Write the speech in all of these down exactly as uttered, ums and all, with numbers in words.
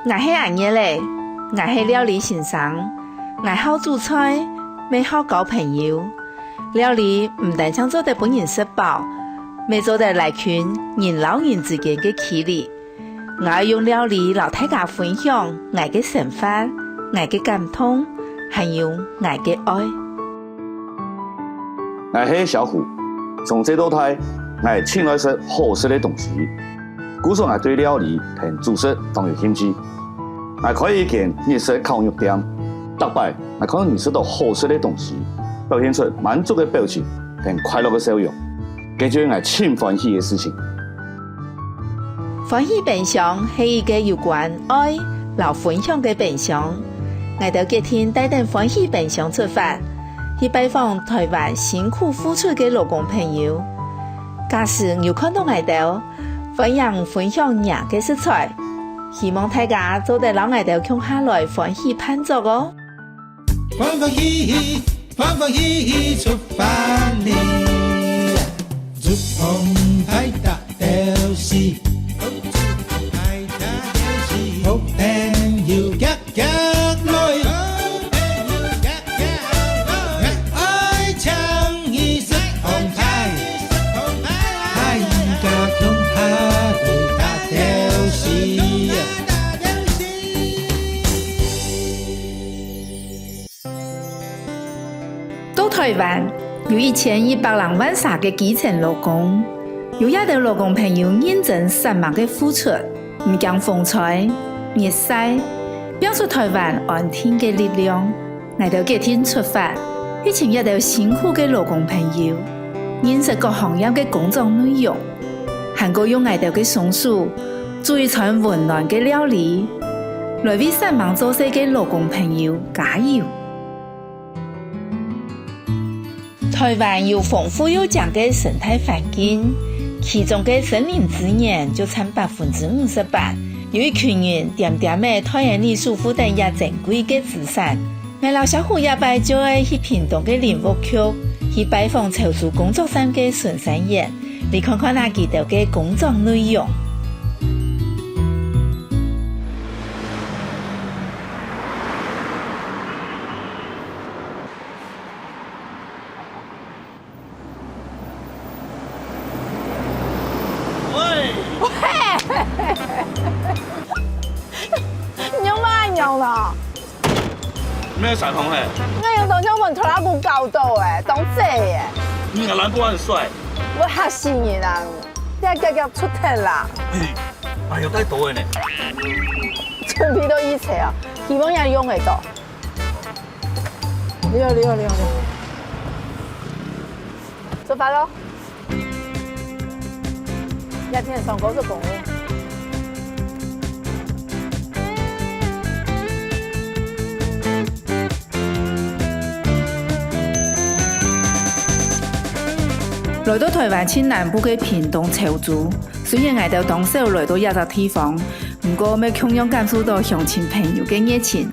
𠊎係阿月仔，𠊎係料理先生，𠊎好煮菜，乜好交朋友。料理毋單淨做得分人食飽，乜做得拉近人摎人之間个距離。 𠊎愛用料理摎大家分享𠊎个生活、𠊎个感動，還有𠊎个愛。𠊎係小虎，從細到大，𠊎盡愛食好食个東西，故所𠊎對料理同煮食當有興趣。𠊎開一間日式烤肉店，逐擺𠊎看到人食到好食个東西，表現出滿足个表情同快樂个笑容，這就係𠊎盡歡喜个事情。 歡喜冰箱係一個有關愛摎分享个冰箱。𠊎兜決定帶等歡喜冰箱出發，去拜訪臺灣辛苦付出个勞工朋友。假使你有看到𠊎兜，歡迎分享若个食材。希望大家做得摎𠊎兜共下來歡喜辦桌哦！ 歡歡喜喜，歡歡喜喜出發哩！竹筒派大鬥士，好朋友遽遽來，愛請你食紅菜，大家共下來大鬥士。 到臺灣，有一千一百零萬儕个基層勞工，有這兜勞工朋友認真煞猛个付出，毋驚風吹、日曬，拚出臺灣安定个力量。𠊎兜決定出發，去尋這兜辛苦个勞工朋友，認識各行業个工作內容，還過用𠊎兜个雙手，煮一餐溫暖个料理，來為煞猛做事个勞工朋友加油。 臺灣有豐富又靚个生態環境，其中个森林資源就佔百分之五十八。有一群人恬恬仔待在你守護等這珍貴个資產。𠊎摎小虎這擺就愛去屏東个林務局，去拜訪潮州工作站个巡山員，來看看啊佢兜个工作內容。 喂！你有麼个用咯？你愛散紅嘿？𠊎用當像分拖拉庫搞到誒，當濟誒。你个藍布很帥。會嚇死人啊！你遽遽出忒啦！哎，哎喲，太多了呢。準備到一切哦，希望也用得到。 了了了了，出發咯！這天上高速公路。來到臺灣盡南部个屏東潮州，雖然𠊎兜當少來到這隻地方，毋過乜共樣感受到鄉親朋友个熱情。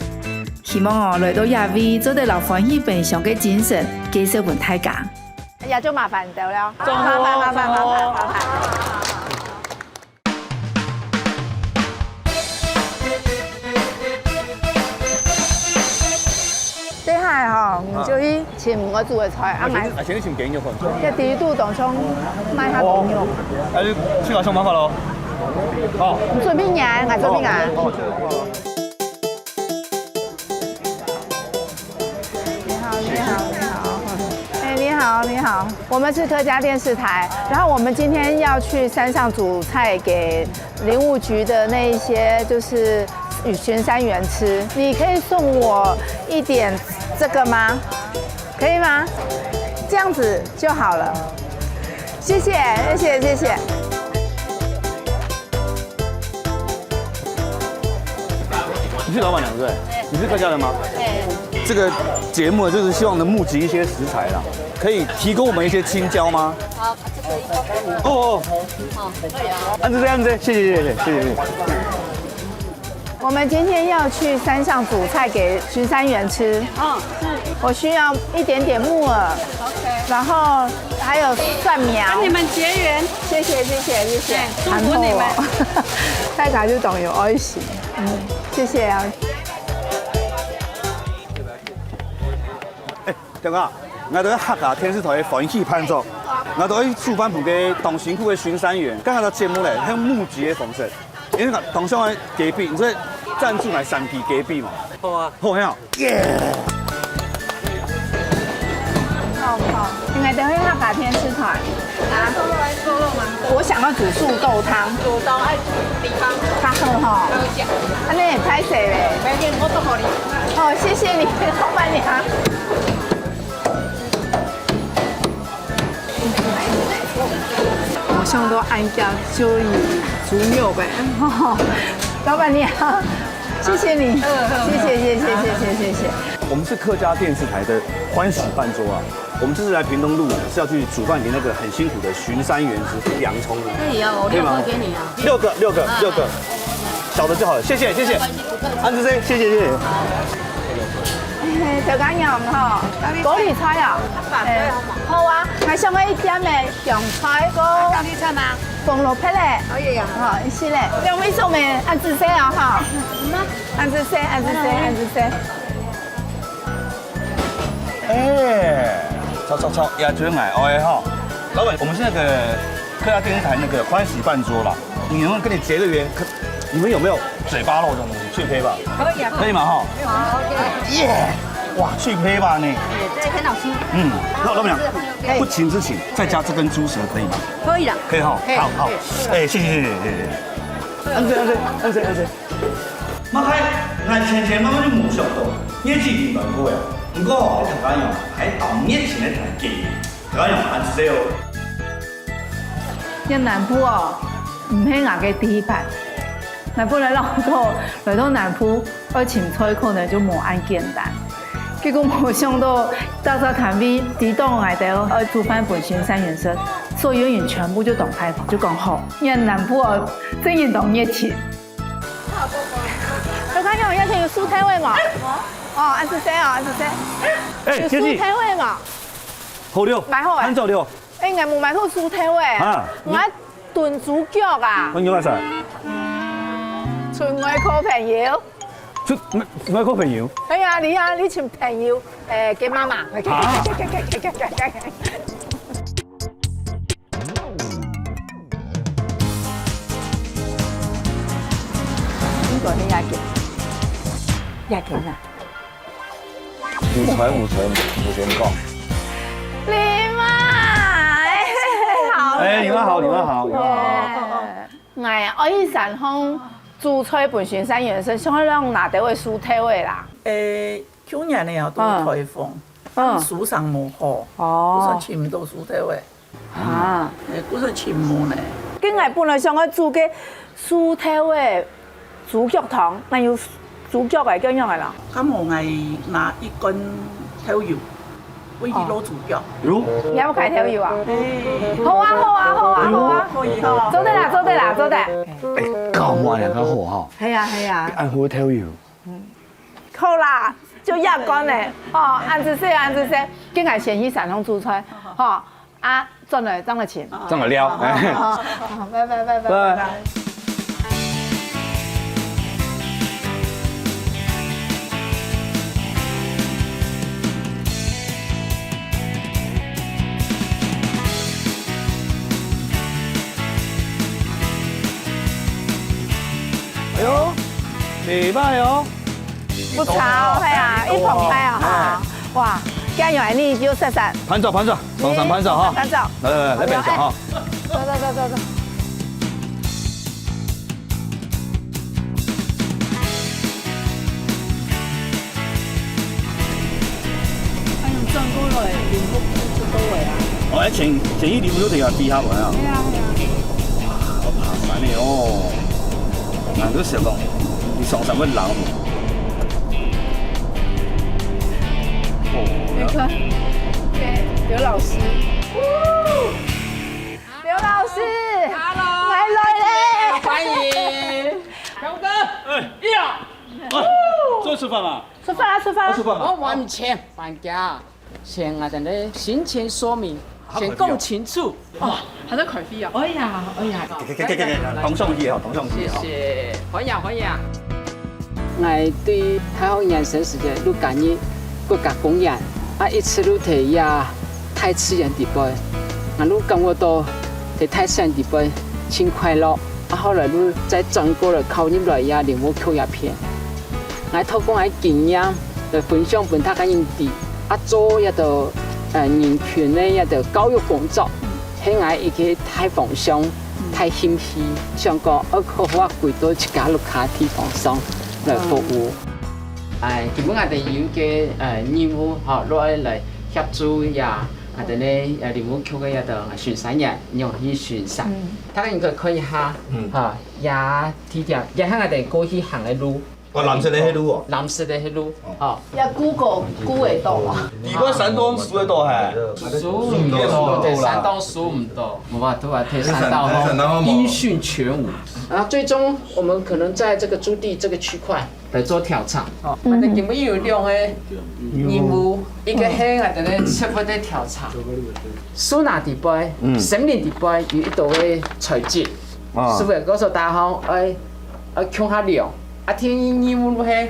希望哦，來到這位做得摎歡喜冰箱个精神介紹分大家。也就麻煩你兜了。麻煩，麻煩，麻煩，麻煩，麻煩。等下吼，你就去尋𠊎煮个菜，啊，𠊎先去尋雞肉飯。這第一度當像賣下雞肉。哦，哎，去拿上麻煩咯。好。你準備䀴，𠊎準備䀴。哦，哦。 你好，你好，你好。哎，你好，你好。我們是客家電視台，然後我們今天要去山上煮菜給林務局的那一些就是巡山員吃。你可以送我一點這個嗎？可以嗎？這樣子就好了。謝謝，謝謝，謝謝。 你是老闆娘對不對？你是客家人嗎？對。這個節目就是希望能募集一些食材啦，可以提供我們一些青椒嗎？好，這個一個。哦哦。好，可以啊。啊，就這樣子，謝謝謝謝謝謝謝謝。我们今天要去山上煮菜给巡山员吃。哦，是。我需要一点点木耳，OK。然后还有蒜苗。跟你们结缘。谢谢，谢谢，谢谢。哎，祝福你们。很好哦。大家就懂有爱心。嗯，谢谢啊。哎，大哥，我都客家电视台个欢喜伴奏，我都去煮饭分个当辛苦个巡山员，刚刚个节目嘞，用募集个方式。 因為當像个雞髀，你說贊助來三支雞髀嘛？好啊。好，很好。耶！好，好。應該等會客家電視台。啊，我想要煮素豆汤。素豆愛煮地方。較好吼。好食。恁呢歹勢咧。沒事，我做好你。哦，謝謝你，老闆娘。 我想到恁樣就以豬肉呗。老闆娘，謝謝你，謝謝謝謝謝謝謝謝。我们是客家电视台的欢喜饭桌啊，我们这次来屏东露营是要去煮饭给那个很辛苦的巡山员吃，洋葱的。可以啊，我可以吗？六个，六个，六个，小的就好了，谢谢谢谢。安子生，谢谢谢谢。 嘿，豆干娘吼，高麗菜啊，好啊，𠊎想要一點个香菜，个高麗菜嗎？紅蘿蔔嘞，可以啊。好，一息嘞，兩位送个，恁仔細啊哈，恁仔細，恁仔細，恁仔細。哎，炒炒炒，也就愛吼。老闆，我们是那个客家电视台那个欢喜饭桌啦，你能不能跟你结个缘？可 你们有没有嘴巴肉这种东西？脆胚吧？可以啊。可以吗？哈。好，OK。耶！哇，脆胚吧呢？哎，这个很好吃。嗯，那老板娘，不情之请，再加这根猪舌可以吗？可以的。可以哈。好好。哎，谢谢谢谢谢谢。安生安生安生安生。妈嗨，我前前慢慢就无想到，年纪已经蛮高呀，不过我看朋友还当年轻的谈给，朋友还是哦。这南部哦， 毋係𠊎个第一擺。𠊎本來恅著來到南部，愛尋菜可能就無恁簡單。結果無想到，大家攤位知道𠊎兜愛煮飯分巡山員食，所有人全部就動大方，就講好，你看南部哦，真人當熱情。我看你有邀請有素菜味嘛？哦，恁仔細哦，恁仔細。哎，有素菜味嘛？好了，買好哎。很早了。 哎，𠊎無買好素豆欸，啊，𠊎燉豬腳啊。你有麼个？尋外國朋友。尋外國朋友？哎呀，你啊，你尋朋友，誒，佢媽媽。啊？你講你也緊，也緊啊！ 有才無才無先講。你嘛，哎，好。哎，你們好，你們好，你們好。哎，𠊎愛去山項煮菜分巡山員食，想愛用哪兜个素豆仔啦？誒，舊年呢，有到颱風，嗯，收成無好，哦，所以尋毋到素豆仔。 啊，誒，故所尋無呢。該𠊎本來想愛煮个素豆个豬腳湯，該有豬腳个，仰般个啦？該無𠊎拿一罐豆油，愛去落豬腳。有？你愛開豆油啊？誒，好啊，好啊，好啊，好啊，可以哈。做得啦，做得啦，做得。誒，搞無恁樣較好哈。係啊，係啊。恁好豆油。好啦，就這罐咧，哦，恁仔細，恁仔細，該𠊎先去山項煮菜，吼。 啊，轉來正來請。正來尞。好，好，好，好，拜拜，拜拜，拜拜。哎喲，袂歹哦。 不錯哦，係啊，一捧菜哦，哈。哇，加油，你就食食。盤走，盤走，上上盤走哈。盤走。來來來，來盤走哈。走走走走走。哎喲，轉過來，林木就到位啊。哦，哎，前前一林木就等於飛下來啊。係啊係啊。哇，好爬山的哦。 𠊎都想講，你上山會冷無？哦，你看，對，劉老師。劉老師，Hello，來來咧。歡迎。強哥，哎，呀。要出发吗？出发啦，出发啦！要出发吗？我完全搬家，先啊，等下行前说明，先讲清楚。哦，还在开会啊？哎呀，哎呀，同上去哦，同上去哦。谢谢，欢迎欢迎。 𠊎對大學研究生時節，就加入國家公園，啊，一直就在這大自然底背，𠊎就感覺到在大自然底背盡快樂。啊，後來就再轉過來考入來這林務局這片。𠊎透過𠊎經驗來分享分大家人知，啊，做這个，呃，人權个這个教育工作，係𠊎一个大方向。 大興趣，想講愛好好啊歸到自家屋下地方上來服務。哎，今晡𠊎兜有一个，呃，任務，吼，落來來協助呀，𠊎兜呢，呃，林務局个這个巡山員，仰去巡山。大家應該看一下，哈，這地點，這係𠊎兜過去行个路。 哦，藍色个迄路哦。藍色个迄路，哦。哦。要Google，Google到啊。底背山當樹个多嘿。樹毋多，對，山當樹毋多，無法度啊，對，山當山當音訊全无。啊，最终我们可能在这个驻地这个区块来做调查。哦，那今晡日有两个任务，一个是啊，等等植物的调查，树林底背，嗯，森林底背有一朵个材质，啊，树个告诉大家，哎， 啊，共下量。啊，第二任務係，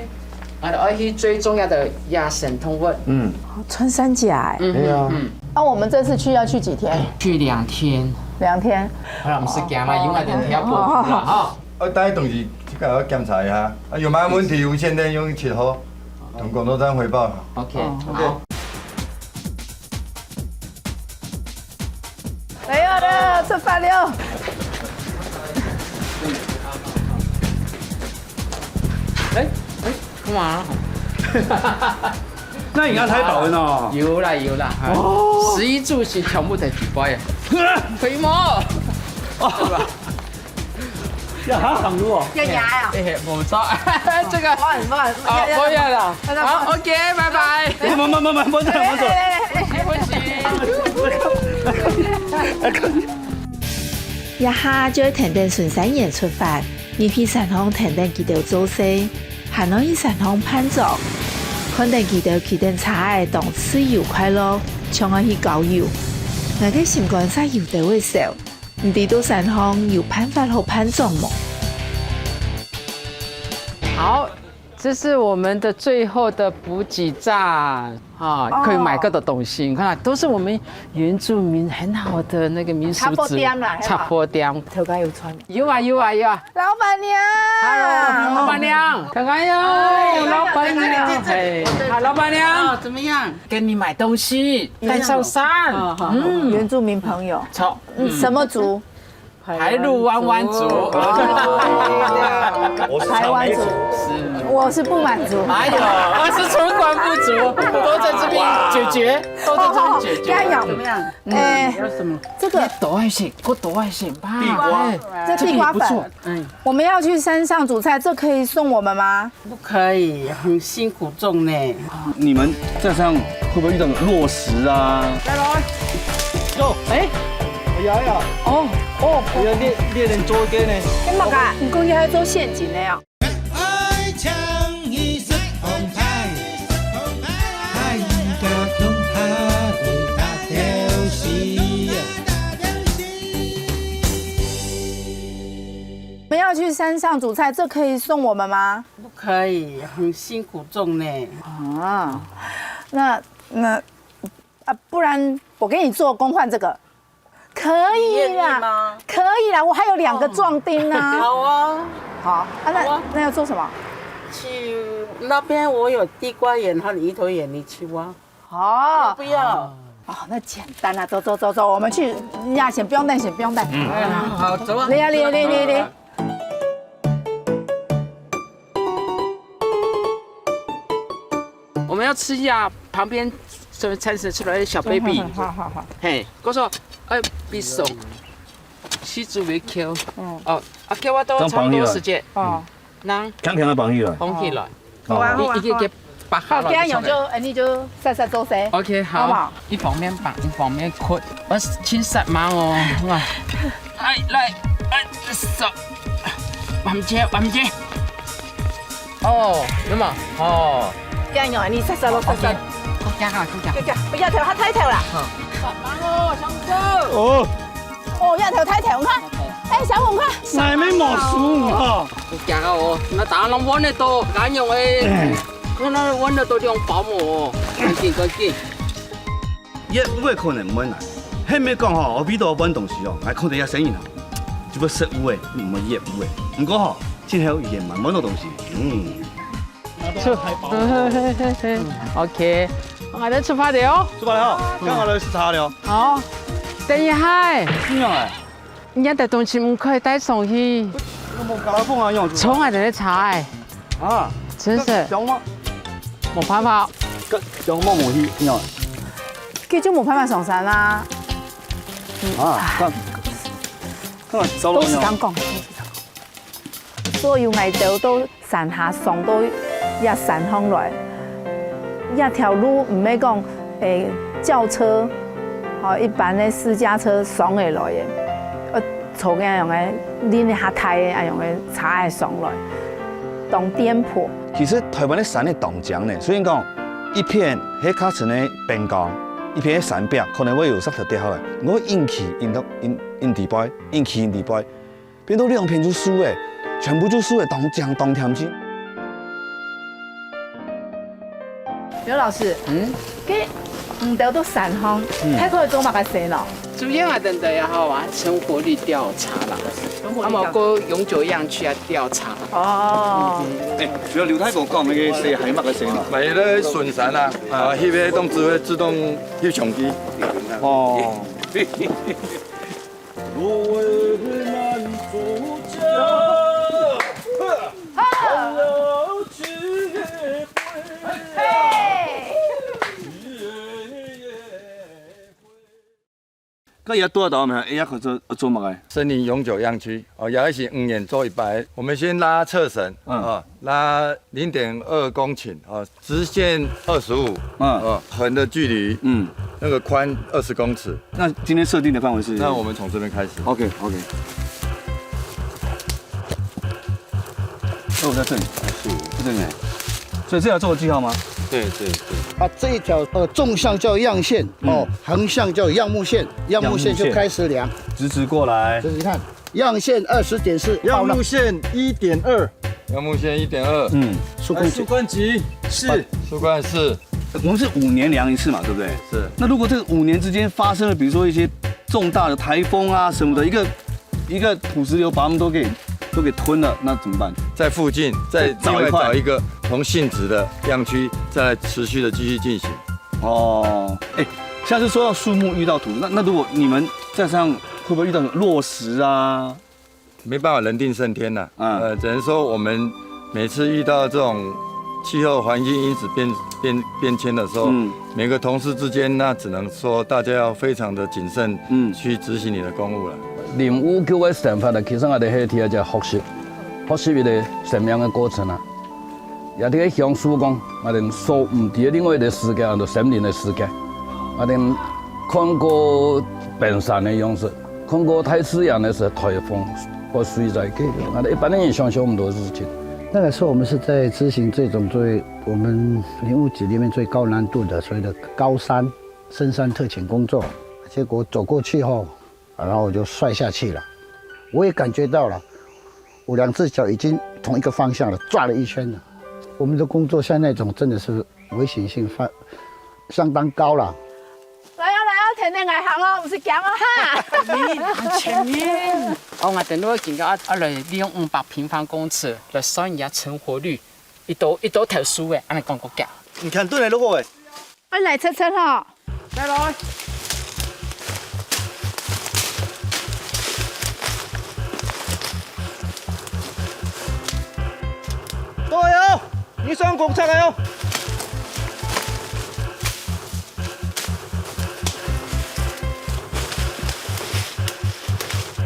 啊，愛去最重要的野生動物。嗯。哦，穿山甲哎。嗯，對啊。嗯。那我们这次去要去几天？去两天。两天。好了，我们是讲嘛，因为等天要播出了哈。呃，大家东西这个要检查一下，啊，有没有问题，无线电用七号，同工作站汇报。OK，哦，好。 没有了，出发了。哎，哎，干嘛？那你要太饱了呢。有啦，有啦。哦。食衣住行全部在底背啊。可以吗？哦。对吧？ 呀，还行路哦。要牙呀？哎，我们招，这个，不好意思，不好意思，哦，要，要，不要了。要，要，好，OK，拜拜。慢慢慢慢慢慢走，慢走。来，来，来，来，来。不行，不行。這下就愛跈等巡山員出發，入去山項跈等佢兜做事，還愛去山項伴奏，看等佢兜騎等車仔當自由快樂，像愛去郊遊。𠊎个心肝煞有兜會愁。 毋知到山項有辦法好伴奏無？好，这是我们的最后的补给站啊，哦。可以买各种东西。你看啊，都是我们原住民很好的那个民俗植物。杂货店啦，係吧？杂货店。头家有穿。有啊，有啊，有啊。老板娘。Hello，老板娘。哎呦，哎，老板娘。哎，好，老板娘。哦，怎么样？给你买东西，带上山。哦，好，好，好。嗯。原住民朋友。好。 嗯，什么族？海陆湾湾族。哦。我是草莓族。台湾族。是。我是不满族。哎呦，我是存款不足，都在这边解决，都在这边解决。哦，这样。怎么样？哎，要什么？这个，多一些，给我多一些吧。地瓜。哎，这地瓜粉，这个也不错。嗯。我们要去山上煮菜，这可以送我们吗？ 不可以，很辛苦种呢。你们在山上会不会遇到落石啊？来来，走，哎，哎呀呀，哦，哦，哎呀，猎，猎人捉奸呢。哎，妈个，你讲伊还做陷阱的哦。 我们要去山上煮菜，这可以送我们吗？不可以，很辛苦种呢。啊，那，那，啊，不然我给你做工换这个，可以啦，你愿意吗？可以啦，我还有两个壮丁呢。好啊。好，啊，那，好啊。那要做什么？去那边我有地瓜园和芋头园，你去挖。 哦。要不要？哦，那简单啦，走走走走，我们去，呀，先不用带，先不用带。嗯，好，走啊。来呀，来呀，来呀，来呀。我们要吃一下旁边这个餐室出来的小baby。好好好。嘿，我说，哎，必送，西子为Q。嗯。哦，啊，给我多差不多时间。哦。 人强强个绑起来。绑起来。哦。好啊，好啊，一，一个，好啊。一个绑好了。好，这样用就，哎，你就煞煞做事。OK，好。好不好？一方面绑，一方面cut。我请煞猛哦。啊。哎，来，哎，手。慢些，慢些。哦，有嘛？哦，這樣用啊，你殺殺咯，殺殺。過家啊，過家。過家，不要頭，他抬頭啦。哦，哦，要頭抬頭，你看，哎，小虎，你看。哪沒毛叔哈？過家哦，那打龍彎的都，敢用哎，看那彎的都用保姆哦，趕緊趕緊。業務个可能毋會難，係毋係講吼，我為到搬東西哦，𠊎看到一聲音吼，就會識有个，毋會業務个。毋過吼，今後也蠻蠻多東西，嗯。 出，OK，𠊎兜出發了。出發了哈，剛好來視察了。好，等一下，你仰仔？你這兜東西毋可以帶上去。我無搞到風啊，用。坐𠊎兜个車仔。啊，真是。這樣嗎？無辦法。這樣嗎？無去，你仰仔？佢就無辦法上山啦。啊，看，看，走了。都係恁講，都係恁講。所以𠊎兜都 山下上到這山項來。這條路毋係講，誒，轎車，吼，一般个私家車上會來个，愛坐該樣个，輪一下大个，恁樣个車仔上來，當顛簸。其實臺灣个山呢當靚呢，雖然講一片係較深个邊疆，一片係山壁，可能會有石頭跌下來，毋過運氣，運到，運，運底背，運氣運底背， 變到兩片就樹仔，全部就樹仔，當靚當恬靜。劉老師，嗯？該你兜到山項，嗯。大概做麼个事呢？主要啊，等等也好啊，成活率調查啦，成活率調查。啊，無過永久養蜂啊調查。哦。哎，除了劉大哥講那個事，還有麼个事呢？買了筍山啊，啊，那個當自會自動去搶地。哦。 該也多少沒有？哎呀，可做做麼个？森林永久養蜂哦，也是五年做一擺。我們先拉側繩，嗯。哦，拉零點二公頃哦， 直線二十五，嗯。哦，橫的距離，嗯。那個寬二十公尺。那今天設定的範圍是？那我們從這邊開始。OK，OK。哦，在這裡。是。在這裡。所以這條做個記號嗎？對，對，對。啊，這一條，呃，縱向叫樣線，哦，嗯。橫向叫樣目線，樣目線就開始量。直直過來。就是你看， 樣線二十點四，樣目線一點二。樣目線一點二。嗯。樹冠級。樹冠級是。樹冠是。我們是五年量一次嘛，對不對？是。那如果這個五年之間發生了，比如說一些重大的颱風啊什麼的，一個，一個土石流把它們都給，都給吞了，那怎麼辦？在附近再另外找一個同性質的樣區，再來持續地繼續進行。哦，哎，像是說到樹木遇到土，那，那如果你們在山上會不會遇到落石啊？ 沒辦法人定勝天吶。嗯。呃，只能說我們每次遇到這種氣候環境因子變，變，變遷的時候，嗯。每個同事之間，那只能說大家要非常的謹慎，嗯。去執行你的公務了。林務局个生活呢，其實𠊎兜係第一隻學習，學習一個生命个過程啊。也在該享受講，𠊎兜所毋知个另外一個世界，安到森林个世界。𠊎兜看過冰山个樣式， 看過大自然个時候，颱風或水災，這個，那一般的人想像毋到的事情。那個時候我們是在執行這種最，我們林務局裡面最高難度的所謂的高山深山特遣工作，結果走過去後，然後我就摔下去了。我也感覺到了，我兩隻腳已經同一個方向了，轉了一圈了。我們的工作像那種真的是危險性非，相當高了。 來哦，來哦，跈等𠊎行哦，毋使驚哦，哈。前面，前面。哦，𠊎兜路个警告啊，啊來利用五百平方公尺來算一下成活率，一多，一多頭樹仔，恁樣講過講。你看，對來就好誒。哎，來測測吼。來來。對哦，你算公尺个哦。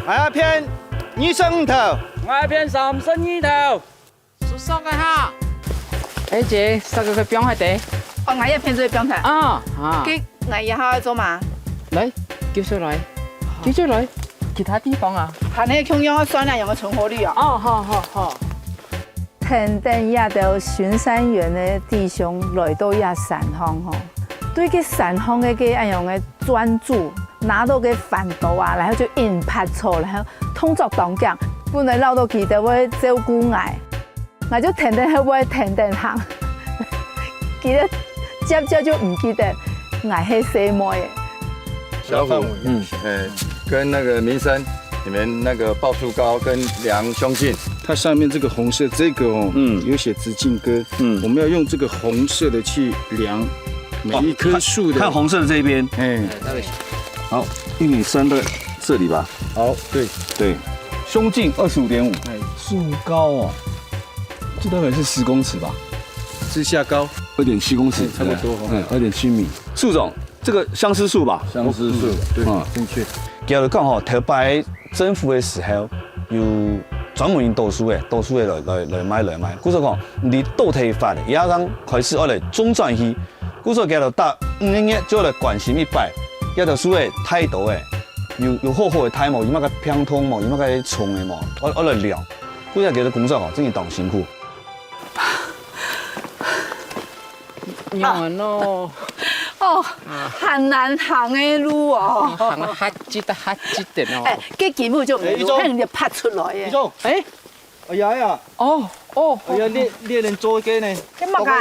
𠊎愛片二十五頭。𠊎愛片三十二頭。收束个哈。哎，姐，這個可以放下得。哦，𠊎也片這個放下。啊，啊。該𠊎以後愛做麼？來，繼續來，繼續來，其他地方啊。還有共樣愛算啊，有無存活率啊？哦，好，好，好。跈等這兜巡山員个弟兄來到這山項吼，對該山項个該恁樣个專注，拿到該翻斗啊，然後就硬拍著，然後動作當遽，本來恅著佢兜會照顧𠊎，𠊎就跈等後背跈等行，佢兜接接就毋記得𠊎係細妹仔。 小虎，嗯，哎，跟那个民生，你们那个抱树高跟量胸徑。它上面这个红色这个哦，嗯嗯，有写直径哥，嗯嗯，我们要用这个红色的去量每一棵树的，看红色的这一边，哎，好，一米三在这里吧？好，对，对，胸径二十五点五，哎，树高哦，这大概是十公尺吧，之下高，二点七公尺，哎差不多哦嗯，二点七米。树种，这个相思树吧？相思树，对嗯，正确。佢就讲吼，头擺政府个时候，有专门人倒树个，倒树个来来来卖来卖。故所讲，你倒忒發，也正开始愛来种转去。故所佢就逐五个月就來关心一擺，這兜樹个大到个，有有好好个大無，有麼个病痛無，有麼个蟲个無，愛愛來量。故所佢个工作吼，真个當辛苦。你好哦，哦，很難行个路哦。行啊，哈吱的哈吱的哦。哎，這根本就毋係路，哎一種係人家拍出來个。一種，哎，哎呀呀，哦哦，哎呀，你你能做个呢？這麼个？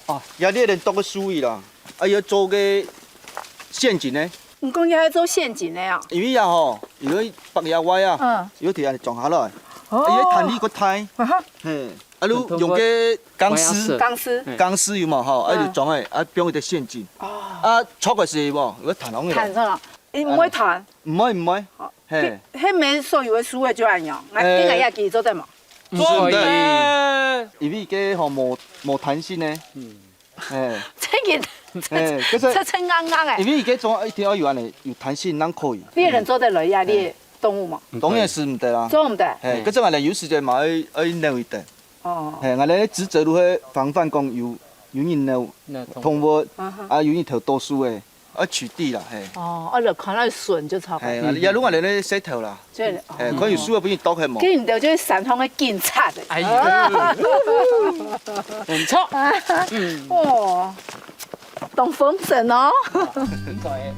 啊，呀，你能做个樹位啦，哎呀，做个陷阱呢？你講要做陷阱个哦？因為呀吼，因為北野歪啊，嗯，有條人撞下來，哦哎呀，彈力个胎，啊哈，嘿，啊，你用个鋼絲，鋼絲。鋼絲有嘛吼，啊，嗯就撞哎，啊，變一个陷阱，哦，啊，戳个時候，有彈紅个，彈上了，你毋會彈？毋會毋會哦，嘿，係每所有个樹个就恁樣，呃哎，應該也記做得嘛。做得，因為个吼無無彈性呢，嘿，真个，嘿，可是這真硬硬哎因。為个種一定要有安尼有彈性，能可以，你人做得來呀，你个動物嘛？當然是毋得啦，做毋得。嘿，可是俺有時間嘛，愛愛扭一點。哦，嘿，俺个職責如何防範講有有人呢，動物啊哈啊，有人頭多數个，愛取締啦，嘿，哦，我就看到筍就超嘿，過。也如果你咧洗頭啦，這，嘿，看有樹个不是倒黑毛，跟你兜就是山上个警察的。哎呀，很臭。哦，懂风神哦。很可爱。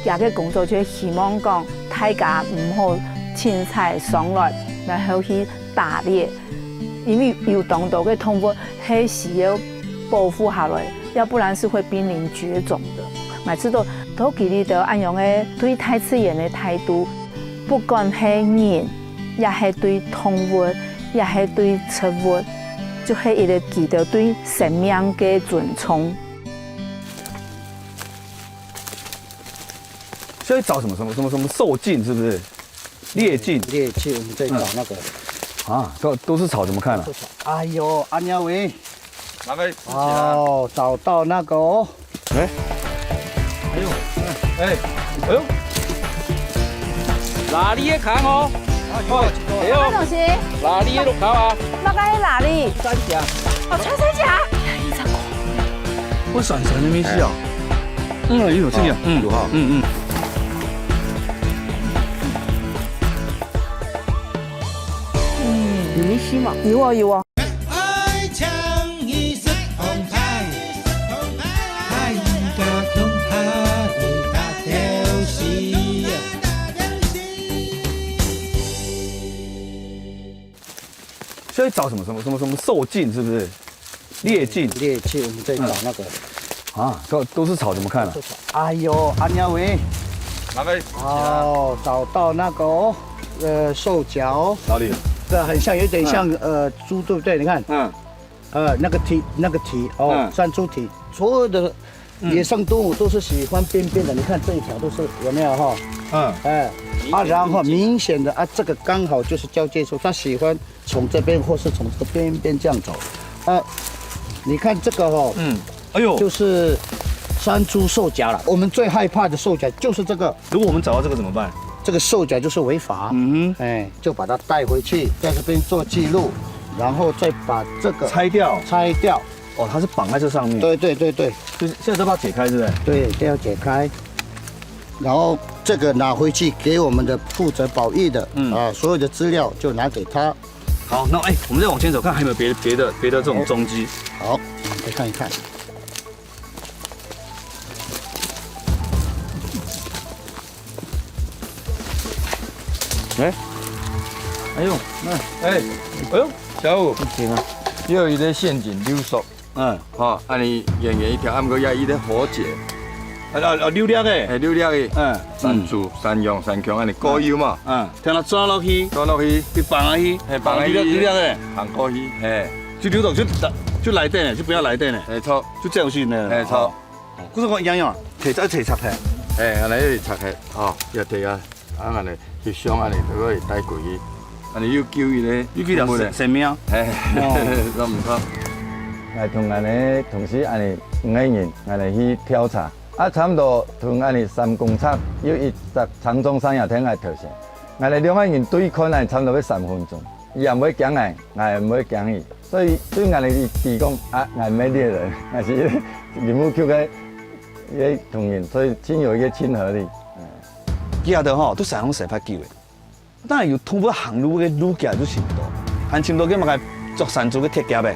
這个工作就希望講，大家毋好凊彩上來，然後去打獵，因為有當多个動物係需要保護下來，要不然是會瀕臨絕種的。𠊎知道，到佢兜恁樣个對大自然个態度，不管係人，也係對動物，也係對植物，就係一个佢兜對生命个尊重。 所以找什么什么什么什么兽径是不是？猎径猎径，我们在找那个。啊，都都是草，怎么看啊？哎呦，阿娘喂，拿个哦，找到那个哦。哎呦，哎呦，哪里个坑哦？哎呦，東西，哪里个路口啊？那个係哪裡？三峡。哦，穿山甲。我闪闪的没事啊。嗯，有这样，嗯，有哈，嗯嗯。有啊有啊。所以找什么什么什么什么兽径是不是？猎径猎径，我们在找那个。啊，都都是草，怎么看啊？哎呦，阿娘喂，拿个哦，找到那个哦，呃，兽脚，哪里？这很像，有点像呃猪，对不对？你看，嗯，呃，那个蹄，那个蹄哦嗯，山猪蹄，所有的野生动物都是喜欢边边的。你看这一条都是有没有哈？嗯，哎，啊，然后明显的啊，这个刚好就是交界处，它喜欢从这边或是从这个边边这样走。啊，你看这个哈，嗯，哎呦，就是山猪兽脚了。我们最害怕的兽脚就是这个。如果我们找到这个怎么办？这个兽脚就是违法，嗯哎，就把它带回去，在这边做记录，然后再把这个拆掉。拆掉。哦，它是绑在这上面。对对对对，就是现在都把它解开，是不是？对，都要解开，然后这个拿回去给我们的负责保育的，嗯啊，所有的资料就拿给他。好，那哎，我们再往前走，看还有没有别的别的别的这种踪迹。好，我们再看一看。哎，哎呦，那哎，哎呦，小五，行啊，又有一个陷阱溜索。 嗯，吼，恁呢圓圓一條，啊，毋過也有一个活结。啊啊啊，溜溜个。係，溜溜个。嗯，三柱、三陽、三強，恁呢各有嘛。嗯，聽到鑽落去，鑽落去，去放下去，係，放下去溜溜溜溜个，行過去，係，就溜到就就來等呢，就不要來等呢，係，著，就這樣去呢。係，著。哦，可是我一樣樣，提一提拆開，係，恁呢一拆開，吼，要提啊，啊，恁呢翕相，恁呢都可以帶過去，恁呢又救一个，又救條生生命。係，都毋錯。𠊎同恁呢同事恁呢五个人，恁呢去調查，啊，差毋多同恁呢三公尺，有一隻長鬃山羊跈𠊎頭前，𠊎呢兩个人對看，恁呢差毋多要三分鐘，佢也毋會驚𠊎，𠊎也毋會驚佢。 所以對𠊎來講啊，𠊎毋係獵人，𠊎係林務局个个同仁，所以盡有一个親和力。佢兜吼，都山上生活久个，當然有通過行路个路徑就尋到，還尋到个麼个著山豬个鐵夾个，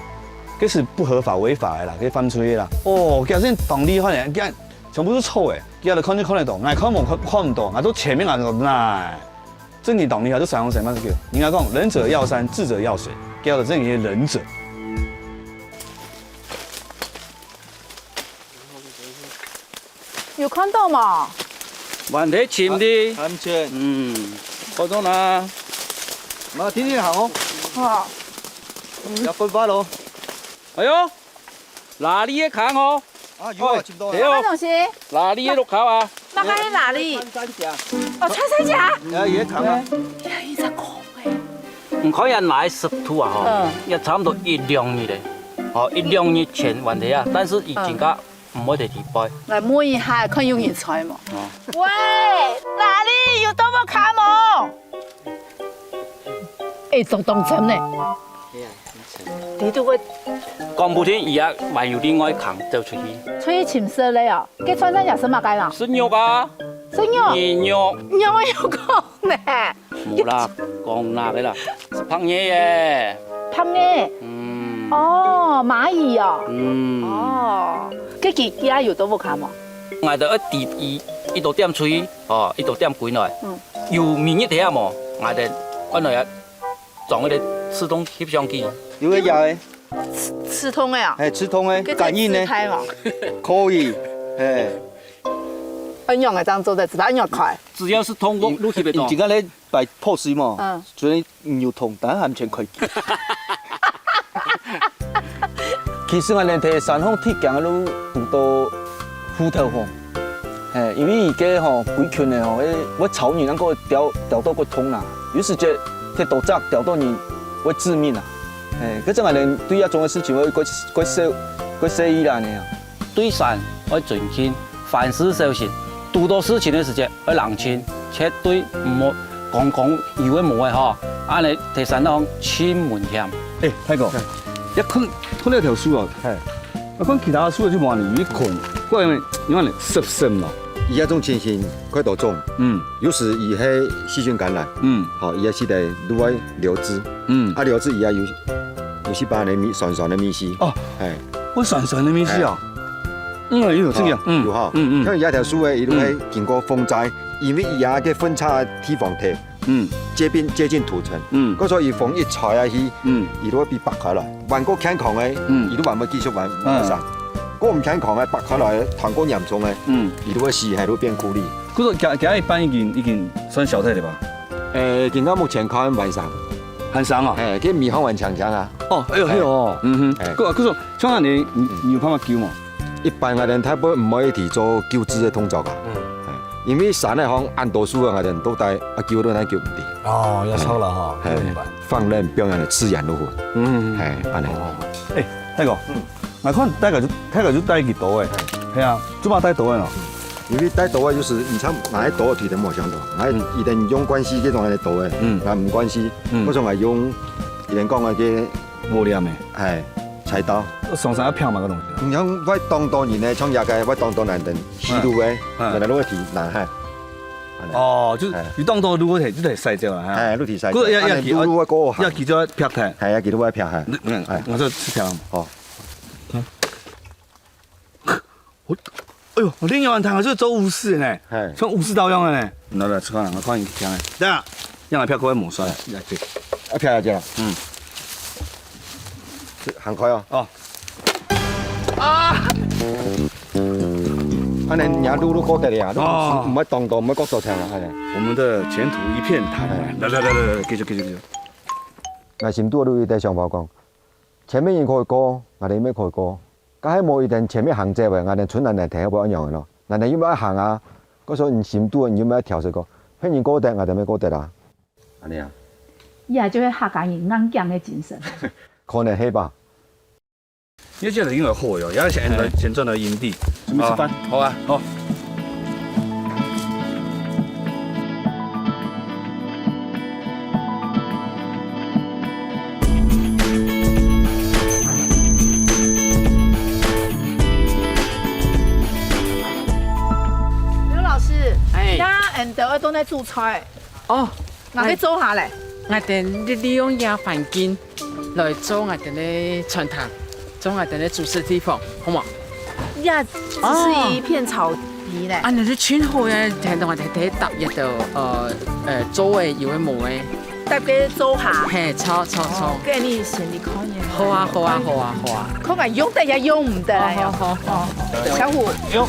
這是不合法違法个啦，這犯罪个啦。哦，佢真當厲害呢，佢全部都臭个，佢兜看就看得到，𠊎看無看看毋到，𠊎都前面𠊎就來。 真正當厲害，都山上生活久。人家講仁者樂山，智者樂水，佢兜真正係仁者。有看到無？問題尋的，安全，嗯，好中啦。嘛，天天行哦，哇，要分发咯。哎呦，哪里个坑哦？啊，有啊，尋到哎啊。什麼東西？哪里个路口啊？那個係哪裡？穿山甲，哦，穿山甲。哎，也长啊。哎呀，一隻孔哎。你看人來十度啊吼，嗯也差不多一兩日嘞。哦，一兩日前問題啊，但是已經个毋會得地背。來摸一下，看有人在無？喂，哪裡有到屋下無？哎，做當真呢。你都會講不定佢也還有另外坑走出去。出去尋食了哦，該穿山甲係麼个啦？食肉啊，食肉，魚肉，肉有講呢。無啦，講那个啦，係白蟻耶。白蟻，嗯，哦，螞蟻哦。嗯，哦，該佢佢也有到屋下無？𠊎兜愛知佢一到點出去，哦，一到點歸來。嗯有明日天啊無，𠊎兜愛來啊，裝一个自動翕相機。有个呀，哎，刺痛个啊？哎，刺痛哎，該感应呢開無？可以，哎，恁樣个，這樣做得，知道恁樣開。只要係通過路去个你今个咧擺pose嘛，嗯虽然有痛，但係還全開機。其實𠊎連在山上鐵頸个路堵到虎頭蜂，嘿，因為佢个吼，歸群个吼，會會吵人，能夠咬咬到會痛啊，有時節忒多隻咬到人會致命啊。嘿，該陣𠊎連對這種个事情會會會細會細意啦呢。對山愛尊敬，凡事小心，堵到事情个時節愛冷靜，絕對毋好講講有个無个吼，恁呢在山上盡危險。哎，大哥，一看看這條樹哦，嘿，我看其他樹就無你一孔，怪咩？你看你濕濕咯。以這種情形，快到種，嗯有時佢係細菌感染，嗯好，佢係得另外留置，嗯，啊，留置佢也有有時把个味酸酸个味緒，哦，哎，會酸酸个味緒哦。嗯，有這樣，嗯有哈，嗯嗯像這條樹个，佢都會經過風災，因為佢个分叉个地方忒嗯接近接近土層，嗯故所以風一吹下去，嗯佢都會被拔開來，還過健康个，嗯佢都還會繼續還還生。過毋健康个，拔開來，傳過嚴重个，嗯，佢都會死，還都變苦力。可是今今一半已經已經算消退了吧？誒，今个目前看還生，還生啊？誒，佢尾項還青青啊。哦，哎呦，哎呦，嗯哼，哎可可是像恁呢，你你有辦法救嗎？一般个人大部分毋會去做救治个動作啊。嗯哎，因為山个項恁多樹啊，人都帶啊救都難救毋得。哦，要燒了哈，哎明白。放任表演个自然如火。嗯，哎，安尼。哦，哎，大哥，嗯，𠊎看大概就大概就帶幾多哎，係啊，做麼帶多哎咯？因為帶刀啊，有時你像拿刀提得無相同，拿嗯一定用慣勢這種个刀个，嗯拿毋慣勢，嗯或者拿用一定講个个，無念的，哎，菜刀。上山要漂嘛个東西啊。你像我當多人呢，像這个我當多人等西路个，嗯原來都會提拿下。哦，就哎。有當多滷个，就得曬掉了哈。哎，滷忒曬掉，不過要，要記，恁樣滷，滷个過好。要記得要撇開。哎，要記得要撇開。嗯，哎。我說是這樣。好。我，哎呦，我另外一攤還是做武士呢，哎。像武士刀樣的呢。來來，吃飯，我看你香的。對啊，讓我撇開抹酸，來，對。啊，撇下去了。嗯。行開哦。哦。啊！ 恁樣你滷滷過得了，哦。毋會當多，毋會過多條啊，恁樣。我們的前途一片坦然。哎。來來來來來，繼續繼續繼續。𠊎心肚裡有一個想法講，前面人可以過，𠊎兜也可以過。該係無一定前面行者个，𠊎兜賰𠊎兜頭尾愛仰般咯？𠊎兜又愛行啊，故所你心肚你又愛調試過，別人過得，𠊎兜也過得啊。恁樣啊？這就係客家人硬頸个精神。可能係吧。 你這個應該好喲，也係先來，哎。先轉到營地。準備食飯。啊，好啊，好。劉老師，哎。那恁多愛都在煮菜。 哦，𠊎个灶下咧。𠊎兜利，利用這環境來做𠊎兜个餐廳，做𠊎兜个煮食地方，好無？呀，只是一片草皮咧。啊，你係盡好个，聽到𠊎兜在搭一道，呃，呃，做个有个無个。搭个灶下。嘿，著，著，著。哦，該你先去看一下。好啊，好啊，好啊，好啊。看看用得也用毋得啊，好，好，好。哦，小虎。有。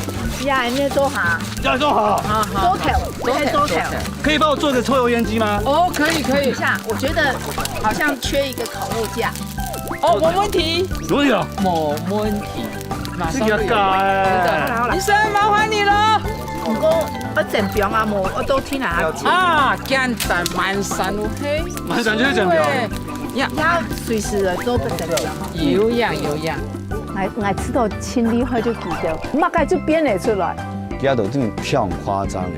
呀，你灶下。灶下。啊，好。灶頭，灶頭，灶頭。灶頭。 可以幫我做個抽油煙機嗎？哦，可以，可以。等一下，我覺得好像缺一個烤肉架。哦，無問題。有問題啊？無問題。馬上就有。這個要改欸。真的。醫生，麻煩你了。毋過，愛煎餅啊，無，我都聽人家講。啊，簡單，滿山烏黑。滿山就係煎餅。對。呀。也隨時來做个煎餅。有影，有影。𠊎，𠊎試著盡厲害就記得，麼个就變得出來。佢兜真个忒誇張了。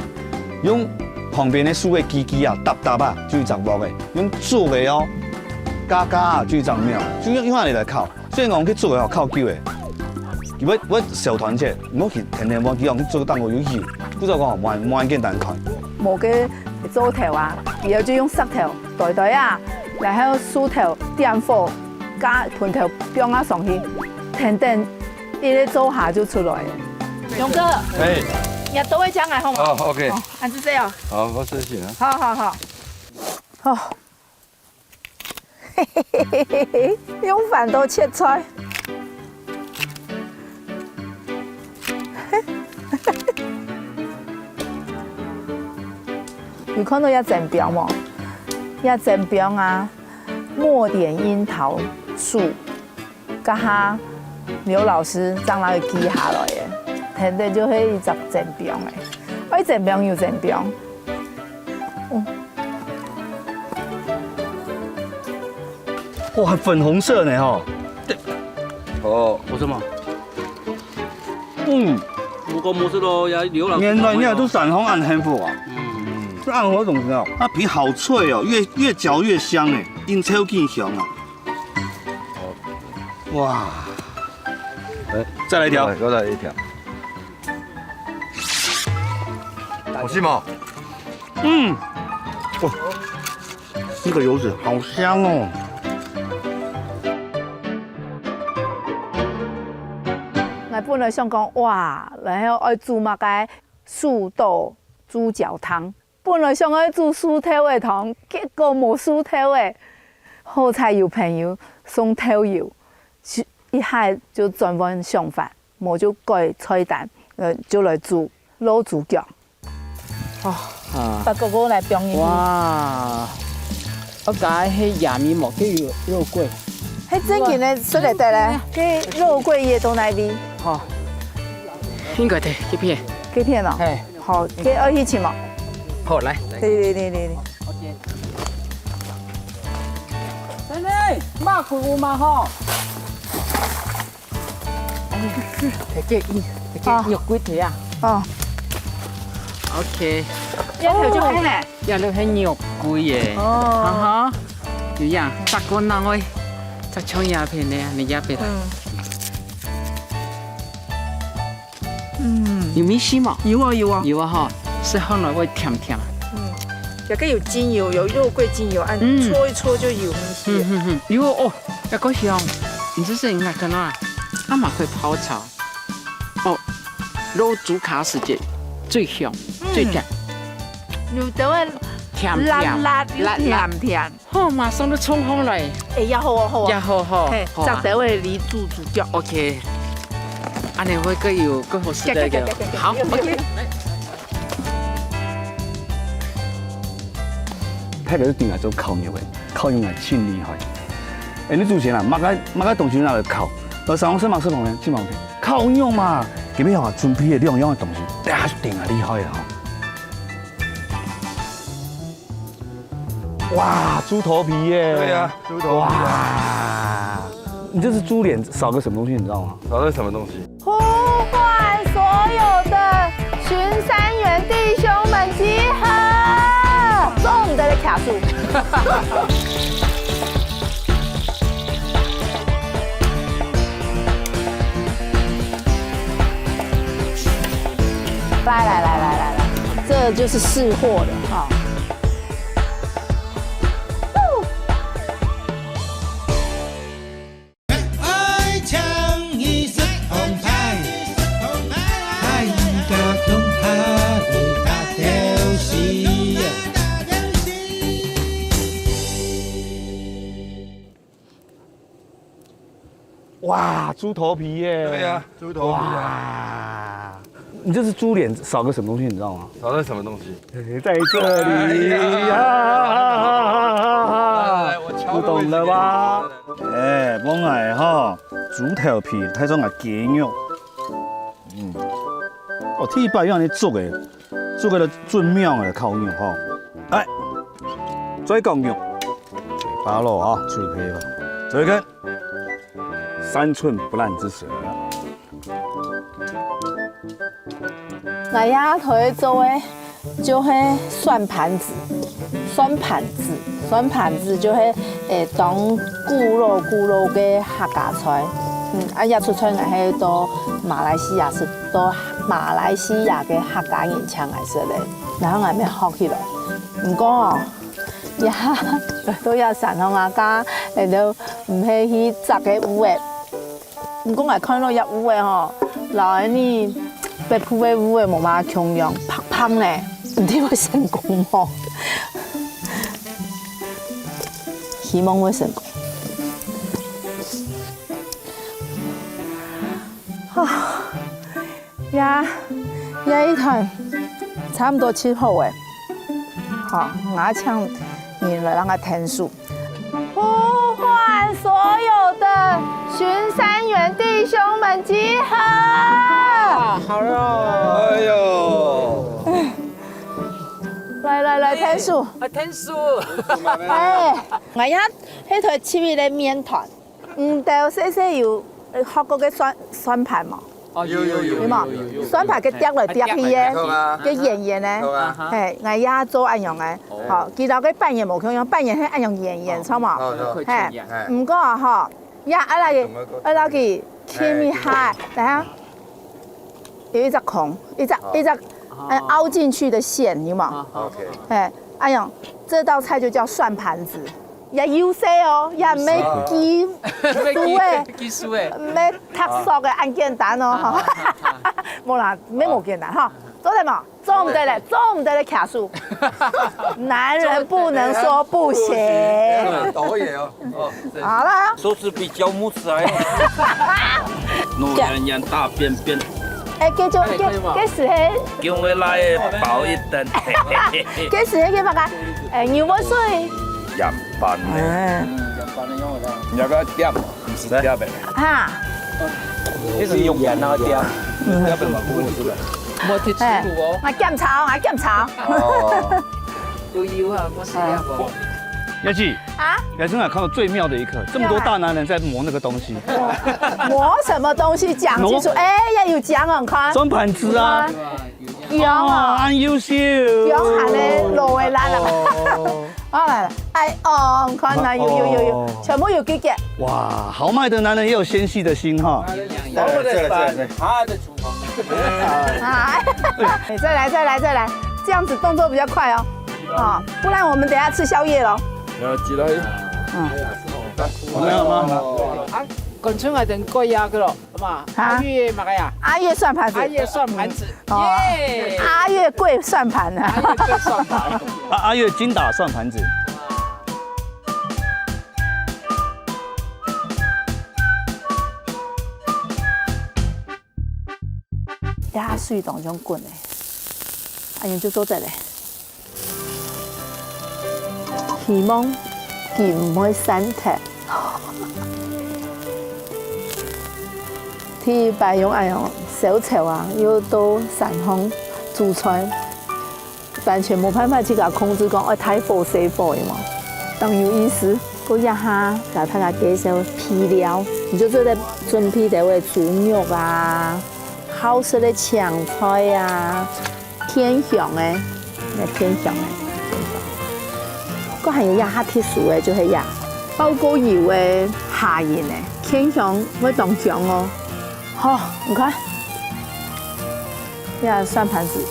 用旁邊个樹个枝枝啊，搭搭啊，就一隻鑊个；用竹个哦，加加啊，就一隻廟，就用，用恁樣來烤。所以講去竹个哦，烤久个，佢會，會燒斷忒，毋好去天天望佢講竹个當中有油，故所講哦，無，無恁簡單看。無个灶頭啊，以後就用石頭堆堆啊，然後樹頭點火，加盆頭放啊上去，等等，一個灶下就出來了。勇哥，哎。你要都會講啊，好嗎？哦，OK。哦，恁仔細哦。 好，我試試啊。好，好，好。哦。用飯刀切菜。有看到這煎餅無？這煎餅啊，抹點櫻桃樹。 該下劉老師正來記下來个，跈等就係一隻煎餅欸。愛煎餅有煎餅。嗯。哇，還粉紅色呢吼。哦。有什麼？嗯。無講無食咯，也劉老師。原來你也都山上恁幸福啊。嗯。這恁好東西啊。那皮好脆哦，越，越嚼越香欸，緊嚼緊香啊。 哇！來，再來一條。再來，再來一條。好吃嗎？嗯，哇，那個油脂好香哦。𠊎本來想講，哇，然後愛煮麼个樹豆豬腳湯， 本來想愛煮樹頭个湯，結果無樹頭个。好彩有朋友送豆油，一下就轉換想法，無就改菜單，呃，就來煮滷豬腳。哦，啊。八哥哥來表演。哇，我講係野味無，佢有肉桂。係正經个，食得得咧，該肉桂也都哪位？好，應該得，這片。這片哦。嘿。 好，該愛去尋無？好，來。對對對對對。等等，肉桂有嘛吼？這個，這個肉桂條啊。哦。OK。這條就好呢。這就係肉桂耶。哦。哈哈。有影，大哥拿來，再像這片呢，你這片。嗯。嗯。有味緒無？有啊有啊。有啊吼。食起來會甜甜。嗯，這個有精油，有肉桂精油，按嗯搓一搓就有味緒。嗯嗯嗯，有哦，這个香，你這是應該看到啊，它嘛可以泡茶。哦，滷豬腳時節最香，最甜。有兜个甜甜辣辣又辣辣甜甜。好，馬上就衝好來。哎，也好哦，好哦。也好好，嘿，好啊。摘兜个梨子煮掉。OK，恁樣會更有更好食个一个。好，OK。特別係頂來做烤肉个，烤肉个盡厲害。哎，你祖先啊，麼个麼个東西拿來烤，老師，我是馬斯朋友，金毛片，烤肉嘛，隔壁啊準備个兩樣个東西，哎呀，頂啊厲害啊！哇，豬頭皮耶！對呀，豬頭皮啊。哇，你這隻豬臉少個什麼東西，你知道嗎？少個什麼東西？ 呼喚所有的巡山員弟兄們集合！做毋得个卡數。來來來來來來，這就是試貨的哈。哇，豬頭皮耶！對呀，豬頭皮啊。哇，你這隻豬臉少個什麼東西，你知道嗎？少了什麼東西？在這裡呀。哎，我敲个位置。不懂了吧？哎，幫𠊎哈，豬頭皮，配上𠊎雞肉。嗯。哦，第一擺用恁樣做个，做个盡妙个烤肉哈。哎，再講肉，嘴巴咯啊，嘴皮咯，這個三寸不爛之舌啊。 𠊎這下頭做个就係算盤子，算盤子，算盤子就係，欸，當古老古老个客家菜。嗯，啊，這出菜𠊎係到馬來西亞食，到馬來西亞个客家人請𠊎食个，然後𠊎乜學起來。毋過哦，這到這山項啊，該，欸，都毋係去摘个芋仔。 毋過𠊎看到這芋仔吼，摎𠊎俚北部个芋仔無麼共樣，白白呢，毋知會成功無？希望會成功。啊，這，這一團差毋多切好咧。好，𠊎請人來摎𠊎𢯭手。 呼喚所有的巡山員弟兄們集合！啊，好了。哎喲。來來來，𢯭手。啊，𢯭手。哎，𠊎這係頭七位个麵團，你兜細細有，呃，學過个算，算盤無？ 哦，有有有有無？有有有有。算盤个疊來疊去个，啊，疊來疊去。个圓圓个。有啊。嘿，𠊎也做恁樣个。哦。吼，佢摎个粄圓無共樣，粄圓係恁樣圓圓，著無？哦，有。嘿，毋過吼，也愛來，愛來去撿一下，等下有一隻空，一隻，哦。一隻，呃，凹進去的線，有無？哦，OK。嘿，哎喲，這道菜就叫算盤子。 也優勢哦，也毋係技術个，技術个。毋係讀書个恁簡單哦，吼。無啦，毋係無簡單吼，做得無？做毋得咧，做毋得咧，卡數。男人不能說不行。導演哦，哦，好了。手指比腳拇指還要。老人家大便便。哎，這就，這，這時候，叫我來包一頓。這時候去麼个？哎，牛肉水。 鹽巴呢？哎。你愛个點，毋係點个。哈。你係用鹽來點。點个嘛，毋係个。無忒粗魯哦。哎，𠊎檢查，𠊎檢查。哦。都有啊，無係啊，無。葉姐，啊？人生啊，看到最妙的一刻，這麼多大男人在磨那個東西。磨什麼東西？講清楚。哎，要有講哦，看。算盤子啊。有啊。 有啊，恁優秀。有還呢，老个爛啊。哦。好來，哎哦，你看吶，有有有有，哦。全部有幾個。哇，豪邁的男人也有纖細的心哈。再來，再來，再來。哎，再來，再來，再來。這樣子動作比較快哦，啊，不然我們等下吃宵夜咯。了解了。嗯，沒有嗎？啊，趕出來等過夜个咯，好嘛？啊？阿月麼个呀？阿月算盤子。阿月算盤子，哦，耶！阿月跪算盤啊。阿月跪算盤。阿阿月精打算盤子。這下水當像滾个，恁樣就做得了。希望佢毋會散忒。第一擺用恁樣燒樵啊，又到山項煮菜，完全無辦法自家控制講愛大火細火个嘛，當有意思。過一下，摎大家介紹配料，你就做得準備兜个豬肉啊， 好食个青菜啊，甜香个，該甜香个，甜香。該還有一下特殊个，就係一下爆過油个蝦仁个，甜香會當香哦。好，你看，這算盤子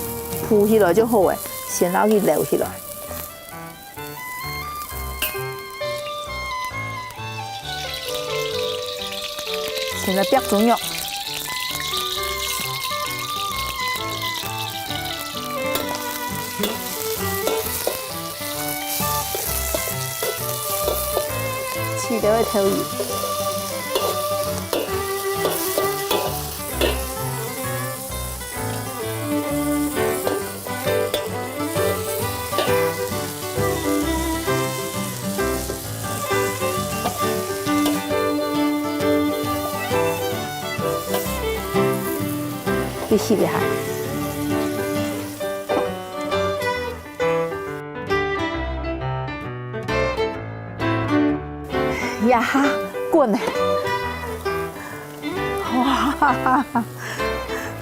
鋪起來就好了，先摎佢撈起來。 先來煏豬肉。起兜个豆油。 你翕一下。呀哈，滾了！哇，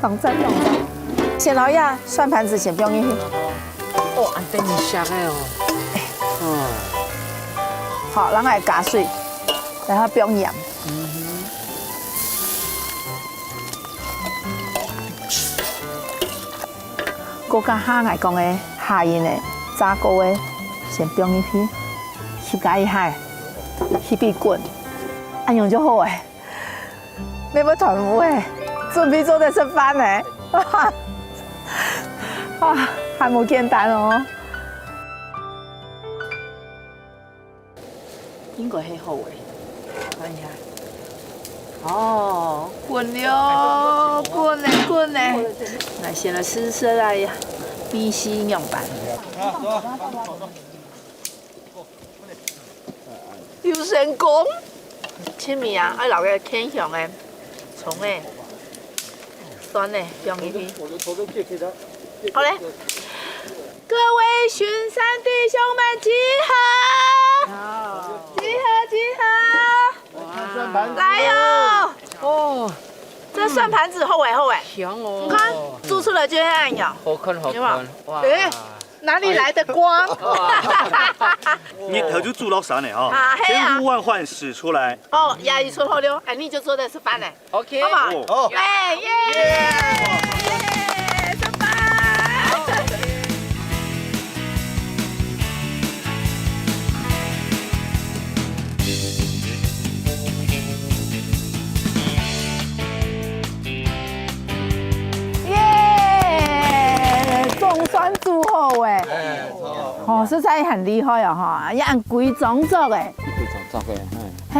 當讚當讚！先摎這算盤子先放入去。哦，恁得人惜个哦。哦。好，然後加水，然後放鹽。嗯哼。 過加下𠊎講个蝦仁仔，炸過个，先放入去，翕加一下，翕佢滾，恁樣就好了。乜會斷烏了，準備做得食飯了。啊，還無簡單哦。 應該係好个，看一下。哦，滾了，滾了，滾了。來，先來試試啊呀，米絲仰般？有成功！盡尾啊，愛摎該牽香个蔥仔、蒜仔放入去。好了。 各位巡山弟兄們集合！集合，集合！來哦！哦，這算盤子好欸，好欸！香哦！你看，做出來就恁樣。好看，好看！有沒有？哇！欸，哪裡來的光？日頭就照落山了哈，啊，係啊。千呼萬喚始出來。哦，呀，你說好了，欸，你就做得食飯了。 OK，好吧？哦。欸，耶！耶！食飯！耶！總算煮好欸！欸，做好。哦，實在很厲害哦，哈，也恁規整做欸。規整做欸，嘿。 係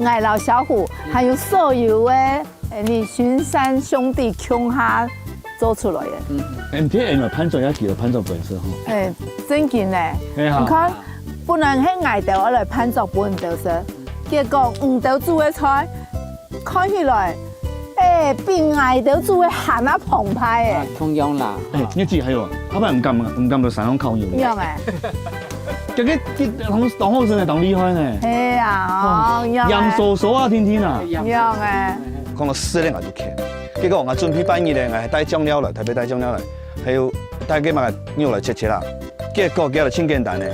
，𠊎摎小虎，還有所有个，欸，你巡山兄弟共下做出來个。嗯，M T N來伴奏也幾有伴奏本事吼。欸，正經呢。係啊。你看，本來係𠊎兜愛來伴奏分你兜食，結果你兜煮个菜，看起來，欸，比𠊎兜煮个還較澎湃欸。啊，共樣啦。欸，月姊還有，後擺毋敢，毋敢到山上烤肉。毋敢欸。 這个，這个當，當好食呢，當厲害呢。係啊，哦，哦，一樣欸。鹽酥酥啊，甜甜啊。一樣欸。講到食个𠊎就渴。結果𠊎準備半日咧，𠊎還帶醬料來，特別帶醬料來，還有帶該麼个肉來切切啦。結果佢就盡簡單呢，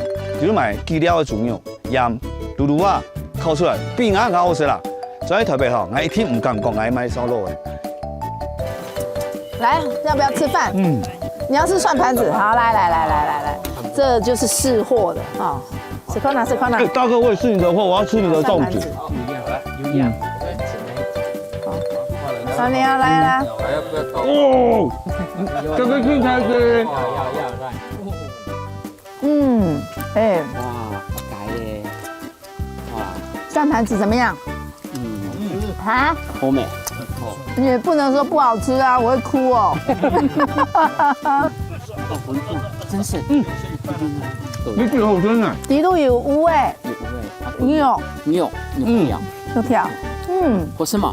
就買幾條个豬肉，鹽，滷滷啊，烤出來，比𠊎還好食啦。所以特別吼，𠊎一定毋敢講𠊎賣燒肉个。來，要不要吃飯？嗯。你要吃蒜盘子，好，来来来来来来，这就是试货的啊，试看啊，试看啊，哎，大哥，我也吃你的货，我要吃你的粽子。蒜盘子，好，好，你要来来，哦，这个青菜是，嗯，哎，哇，好吃耶，哇，蒜盘子怎么样？嗯，啊？好美。也不能说不好吃啊，我会哭哦。真是，嗯，你最好吃呢。底肚有有诶，有有诶，啊，有，有，有，嗯，有，有，嗯，好吃，嗯，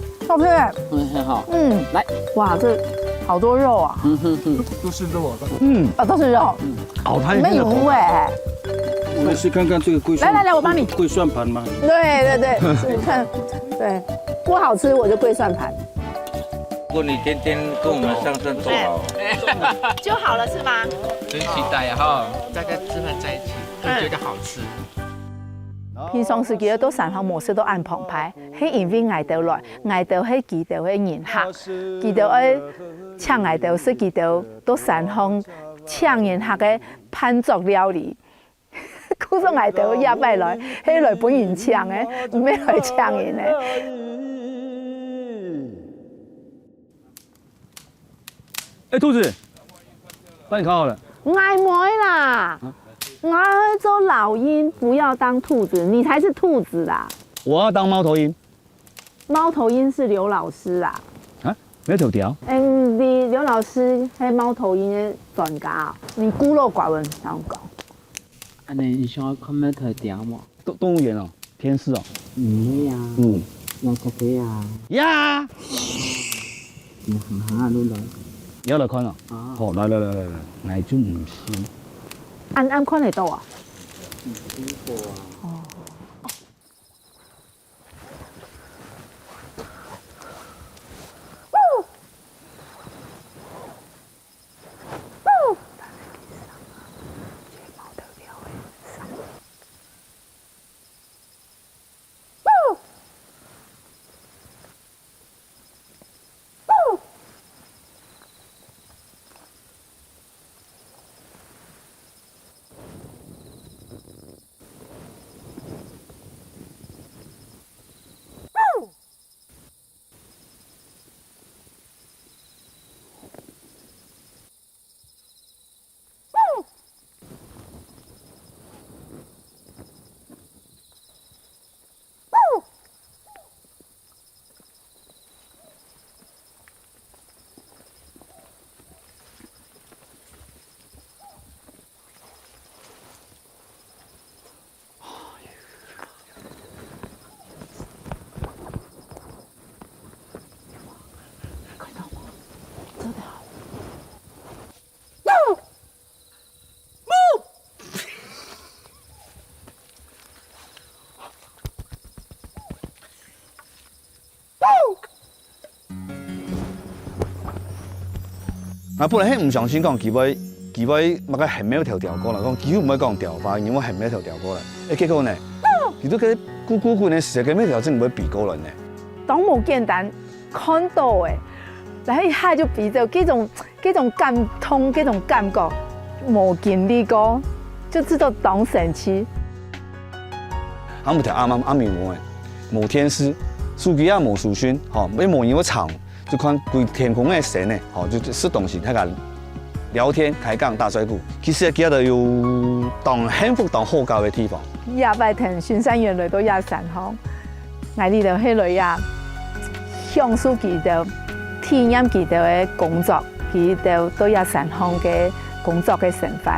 很好，嗯，来，哇，这好多肉啊，嗯哼哼，都是肉啊，嗯，哦，都是肉，嗯，好，它里面有有诶，我们试看看这个桂蒜，来来来，我帮你桂蒜盘吗？对对对，试试看，对，不好吃我就桂蒜盘。 如果你天天跟我们上秤做好，就好了是吗？真期待啊哈！大家吃饭在一起，更觉得好吃。平常時佢兜到山項無食到恁澎湃，係因為𠊎兜來，𠊎兜係佢兜个人客，佢兜愛請𠊎兜食佢兜到山項請人客个飯桌料理。 故所𠊎兜這擺來，係來分人請个，毋係來請人个。哎，兔子，幫你烤好了。𠊎毋愛啦，𠊎愛做老鷹，不要當兔子，你才是兔子啦。我要當貓頭鷹。 貓頭鷹是劉老師啊。啊，沒有調調？嗯，你劉老師係貓頭鷹个專家啊，你孤陋寡聞，想講。恁呢，你想要看貓頭鷹無？動動物園哦，天使哦。嗯，對呀。嗯。來，這個啊。呀！你行行啊，路來。你要來看哦？啊。好，來來來來來，𠊎就毋信。恁恁看得到啊？嗯，聽過啊。哦。 𠊎本來係毋相信講佢會，佢會麼个還沒有調調過來，講佢又毋會講調話，因為還沒有調調過來。誒，結果呢，佢都該咕咕咕呢，時間沒有調整，會比過來呢。當無簡單，看到誒，然後一下就比著，這種，這種感動，這種感覺，無經歷過，就知道當神奇。 啊，有條暗暗暗暝無誒，無電視，手機也無收訊，吼，也無人會吵，就看歸天空个星呢，吼，就食東西，大家聊天、開講、打嘴鼓。其實佢兜有當幸福、當好搞个地方。這擺跈巡山員來到這山項，𠊎這兜係來這享受佢兜、體驗佢兜个工作，佢兜到這山項个工作个生活。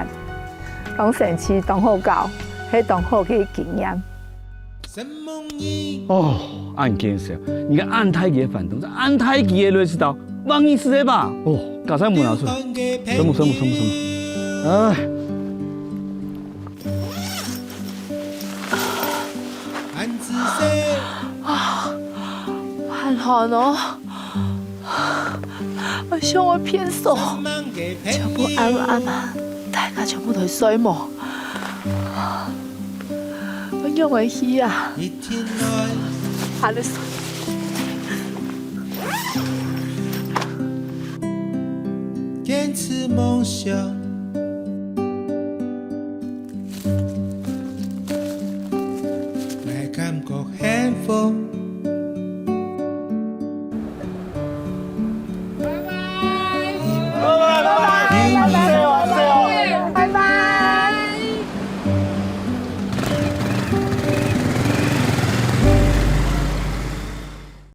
當神奇，當好搞，係當好个經驗。哦，恁見笑，你看恁大支个飯桶，恁大支个螺絲刀，萬二十个吧？哦，加上無拿出來，什麼什麼什麼什麼，哎。啊，還寒哦。 𠊎想愛便所，全部暗暗啊，大家全部都睡無？𠊎仰會去啊？下來睡。想